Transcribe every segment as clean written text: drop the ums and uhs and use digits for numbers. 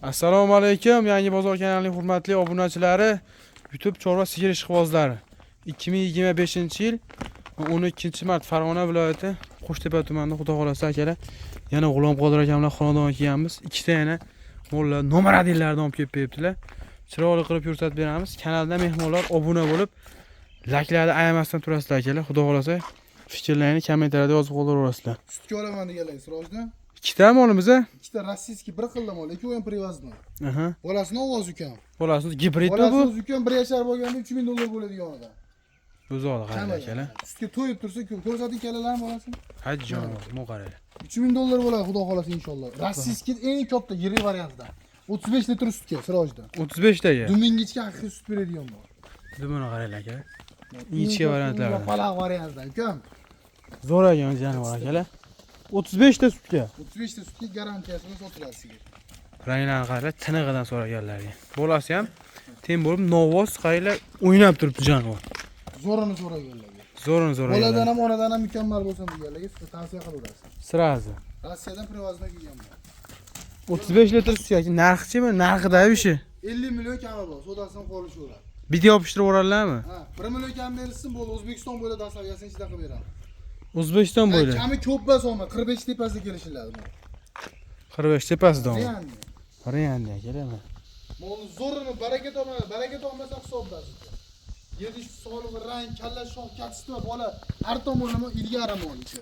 Assalomu alaykum, Yangi Bozor kanalining hurmatli obunachilari, YouTube chorva sigir ishqibozlari. 2025-yil 12-mart Farg'ona viloyati Qo'shtepa tumanida xudo xolasa akalar yana G'ulom Qodir aka bilan xonadonga kelganmiz. Ikkita yana mollar nomer 1lardan olib kelib beribdilar. Chiroyli qilib ko'rsatib beramiz. Kanalda mehmonlar obuna bo'lib, layklarni ayamasdan turasizlar akalar. Xudo xolasa fikrlaringni kommentariyada yozib qoldiraverasizlar. Sutga olaman deganlar Sirojdan. Ikkita molimiz a? Ikkita rossiyskiy bir xilda mol, ikkovi ham привозной. Aha. Bolasini ovozi ukam. Bolasi gibridmi bu? Bolasini o'zi ukam 1 yashar bo'lganda $3000 bo'ladigan odam. O'zi qarang akalar. Sutga to'yib tursa, ko'rsating kallalarni bolasini. Ha jonivor, bu qaranglar. $3000 bo'ladi xudo xolasa inshaalloh. Rossiyskiy eng katta yirik variantidan. 35 litr sutga Sirojdan. 35 taga. Dumingichga haqiqiy sut beradigan mol. Dumini qaranglar akalar. Ingichka variantlardan. Yapaloq variantidan ukam. Zo'r ekan jonivor akalar. 35 ta sutga. 35 ta sutga garantiyasini sotiladi sigir. Ranglarini qaranglar, tinig'idan so'raganlarga. Bolasi ham teng bo'lib novoz qaranglar, o'ynab turibdi jonivor. Zo'rini so'raganlarga. Zo'rini so'raganlar. Boladan ham onadan ham mukammal bo'lsin deganlarga sutni tavsiya qilaverasiz. Sirazi. Rossiyadan привозной kelgan mol. 35 litr sut yoki narxichi? Narxida o'sha. 50 million kami bor, sodasini qolishaveradi. Bitta yopishtirib yuboradilarmi? Ha, 1 million kam berilsin bo'ldi, O'zbekiston bo'ylab dostavkasini ichida qilib beramiz. O'zbekiston bo'ylab. Kami ko'p emas, olma, 45 tepasida kelishiladi mol. 45 tepasida. Real. Real akalar. Molni zo'rini baraka topadi, baraka topmasa hisobdasiz. Yedish solig'i, rang, kalla, shox, качество, bola har tomonlama ilgari mol ichi.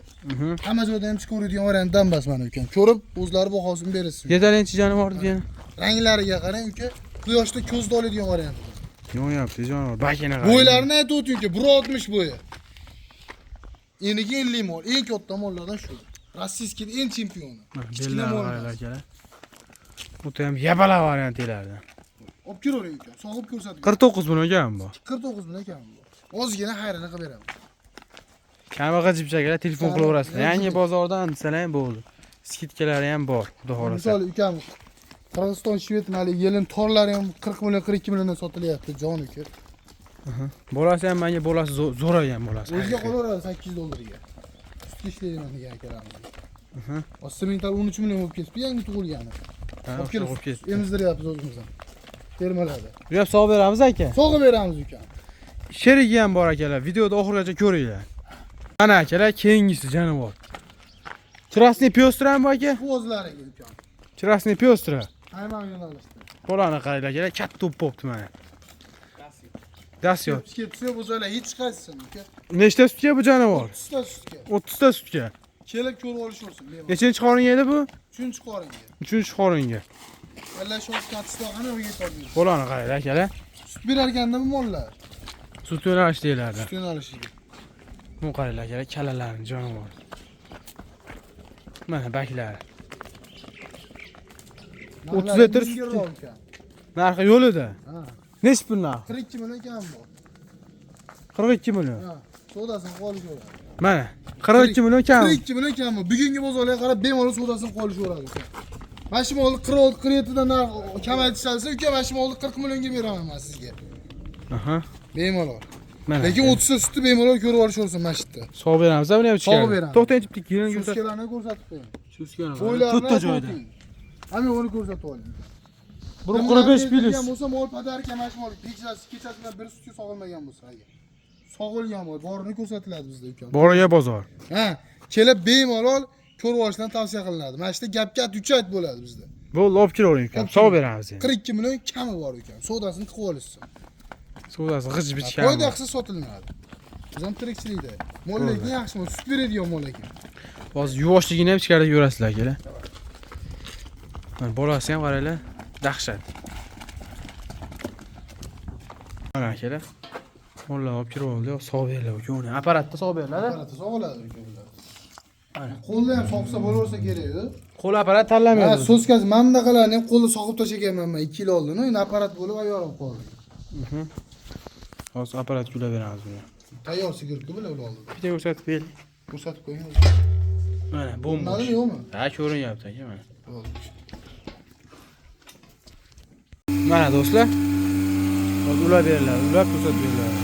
Hamma joyda ham chiqaveradigan variantdan emas mana ukam. Ko'rib o'zlari bahosini berishsin. Yetalinchi jonivor degan. Ranglariga qarang uka, quyoshda ko'zda oladigan variant. Yonyapti jonivor. Bakini qarang. Bo'ylarini aytib o'ting uka, 1.60 bo'yi. Eniga 50 mol, eng katta mollardan shu. Rossiyskiy eng chempioni. Kichkina mol emas. Akalar. O'ta ham yapala variant elardi. Olib kelavering uka, sog'ib ko'rsatib. 49 million ekan bu. 49 million ekan bu. Ozgina xayrini qilib beraman. Kamiga jipchakalar telefon qilaverasizlar. Yangi bozordan desalar ham bo'ldi. Skidkalari ham bor, xudo xolasa. Misol ukam Qirg'iziston, Shved hali yelin torlari ham 40 million, 42 milliondan sotilyapti jon uka. Bolasi ham menga bolasi zo'r ekan bolasi. O'ziga qolaveradi $800ga. Sutga ishlaydigan degan akalarimiz. Osta 13 million bo'lib ketibdi yangi tug'ilgani. Olib kelib ketdi. Emizdiryapmiz o'zimiz ham. Fermalarda. Bu ham sog'ib beramiz aka. Sog'ib beramiz ukam. Sherigi ham bor akalar. Videoda oxirigacha ko'ringlar. Mana akalar, keyingisi jonivor. Красный пёстра bu aka? O'zlariga ukam. Красный пёстра. Qaymoq yo'nalishda. Bolani qaranglar akalar, katta to'p bo'libdi mana. Dasyo. Ketsa bo'lsalar hech qaysisini uka. Nechta sutga bu jonivor? 30 ta sutga. 30 ta sutga. Kelib ko'rib olishaversin. Bemalol. Nechinchi qoringa edi bu? Uchinchi qoringa. Uchinchi qoringa. Kalla shox качество hamma yo'lga yetolmaydi. Bolani qaranglar akalar. Sut berarkanda bu mollar. Sut yo'nalish deyiladi. Sut yo'nalishiga. Bu qaranglar akalar, kallalarini jonivor. Mana baklari. 30 litr sut. sut. Narxi yo'lida. Ha. Nechi pul narxi? 42 million kam bu. 42 million. Ha. Savdosini qolishaveradi. Mana 42 million kam. 42 million kam bu. Bugungi bozorga qarab bemalol savdosini qolishaveradi uka. Mana shu molni 46 47 dan narx kamaytirishsa uka, mana shu molni 40 millionga beraman men sizga. Aha. Bemalol. Mana. Lekin 30 ta sutni bemalol ko'rib olishaversin mana shu yerda. Sog'ib beramiz, buni ham chiqarib. Sog'ib beramiz. To'xtang, bitta keyin ko'rsat. So'skalarni ko'rsatib qo'ying. So'skani. Bo'ylarini To'rtta joyda. Hamma uni ko'rsatib oling. 1.45 plus. Bo'lsa mol podarka mana shu mol kechasi kechasi bilan bir sutga sog'ilmagan bo'lsa agar. Sog'ilgan mol borini ko'rsatiladi bizda ukam. Boriga bozor. Ha, kelib bemalol ko'rib olishdan tavsiya qilinadi. Mana shu yerda gapga uchat bo'ladi bizda. Bo'ldi, olib kelavering ukam. Olib Sog'ib beramiz endi. 42 million kami bor ukam. Savdosini qilib olishsin. Savdosi g'ij bichgan. Foyda qilsa sotilmaydi. Biz ham tirikchilikda. Mol lekin yaxshi mol, sut beradigan mol ekan. Hozir yuvoshligini ham chiqarib yurasizlar akalar. Mana bolasi ham qaranglar, dahshat. Mana akalar. Mollar olib kirib oldi, sog'ib beriladi uka uni. Apparatda sog'ib beriladi. Apparatda sog'iladi uka bular. Mana. Qo'lda ham sog'sa bo'laversa kerak-ku. Qo'l apparat Ha, tanlamaydi. so'skasi mana bunaqalarni ham qo'lda sog'ib tashlaganman men 2 yil oldin. Endi apparat bo'lib yorib qoldi. Hozir apparat kulab beramiz buni. Tayyor sigirku bular ular oldida. Bitta ko'rsatib bering. Ko'rsatib qo'ying. Mana bomba. Ko'rinadimi yo'qmi? Ha, ko'rinyapti aka mana. Bo'ldi. Mana do'stlar. Hozir ulab beriladi, ulab ko'rsatib beriladi.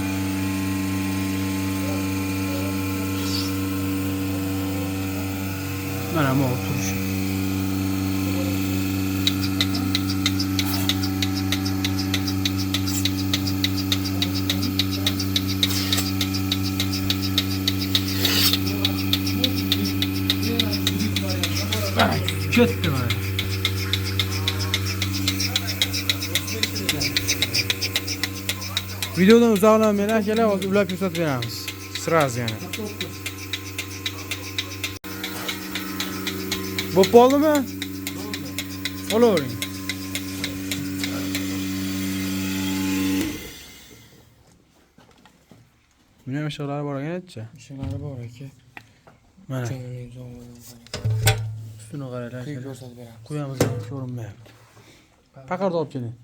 Mana mol turishi. Ketdi mana. Videodan uzoqlanmanglar akalar, hozir ulab ko'rsatib beramiz. Sraz yana. Bo'p qoldimi? Olavering. Buni ham ishiqlari bor ekan aytchi. Ishiqlari bor aka. Mana Jonini jonini ustini qaranglar. Quyib Akalar. ko'rsatib beramiz. Qo'yamiz ham ko'rinmayapti. Paqirni olib keling.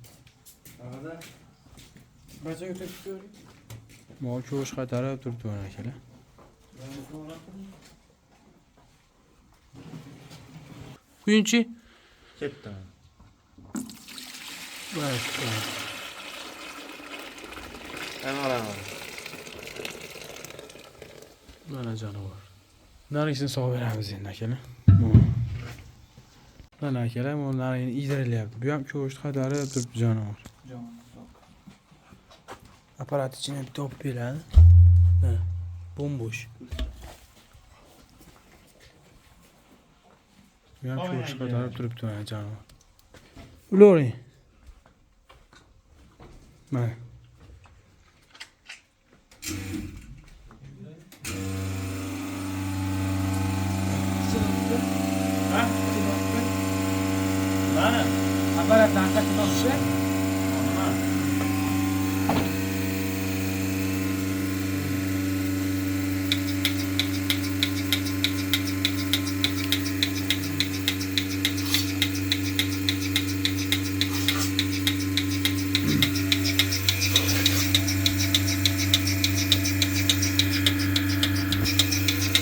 Bachaga to'kib ko'ring. Mol ko'rish qaytarib turibdi mana akalar. Quyinchi. Ketdi. Ana. Mana jonivor. Narigisini sog'ib beramiz endi akalar. Mana akalar, bu narigini iydirilyapti. Bu ham ko'rish qaytarib turibdi jonivor. Apparat ichini bitta olib beradi. Mana, bo'm-bo'sh. Bu ham ko'rish qaytarib turibdi mana jonivor. Ulavering. Mana. Mana. Apparatni orqasiga bosishi. Nima?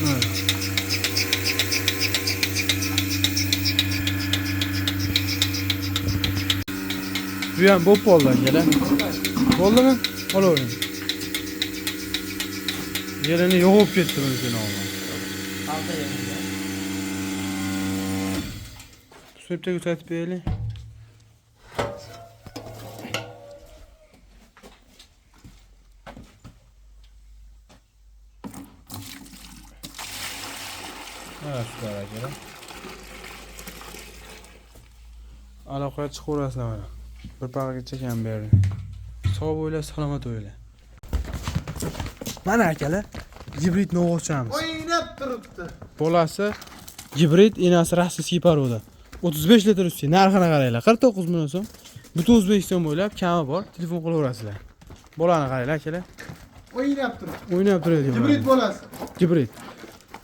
Mana. Bu ham bo'p bo'ldi akalar. Bo'ldimi? Olavering. Yerini yo'qolib ketdi buni nomi. Bitta ko'rsatib beraylik. Mana shular akalar. Aloqaga chiqaverasizlar mana. Bir paqirgacha kam berdi. Sog' bo'yla, salomat o'yla. Mana akalar, gibrid novvochamiz. O'ynab turibdi. Bolasi gibrid, enasi rossiyskiy poroda. 35 litr usti. Narxini qaranglar. 49 million so'm. Butun O'zbekiston bo'ylab kami bor. Telefon qilaverasizlar. Bolani qaranglar akalar. O'ynab turibdi. O'ynab turadi. Gibrid bolasi. Gibrid.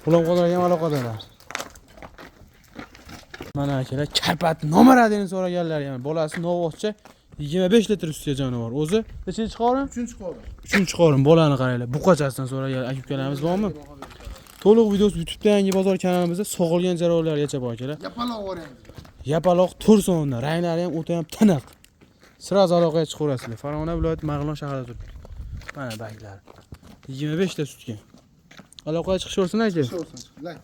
G'ulom Qodir akam aloqadorlar. Mana akalar, Karpat nomer 1 so'raganlar ham. Bolasi novvochcha 25 litr ustiga jonivor. O'zi nechinchi qorin? 3-qorin. 3-qorin. Bolani qaranglar. Buqachasidan so'ragan aka ukalarimiz bormi? To'liq videosi YouTube'da Yangi Bozor kanalimizda sog'ilgan jaravorlargacha bor akalar. Yapaloq varianti. Yapaloq 4 sonda, ranglari ham o'ta ham tiniq. Sraz aloqaga chiqaverasizlar. Farg'ona viloyati Marg'ilon shahrida turibdi. Mana baklar. 25 ta sutga. Aloqaga chiqishaversin aka. Chiqaversin. Lak.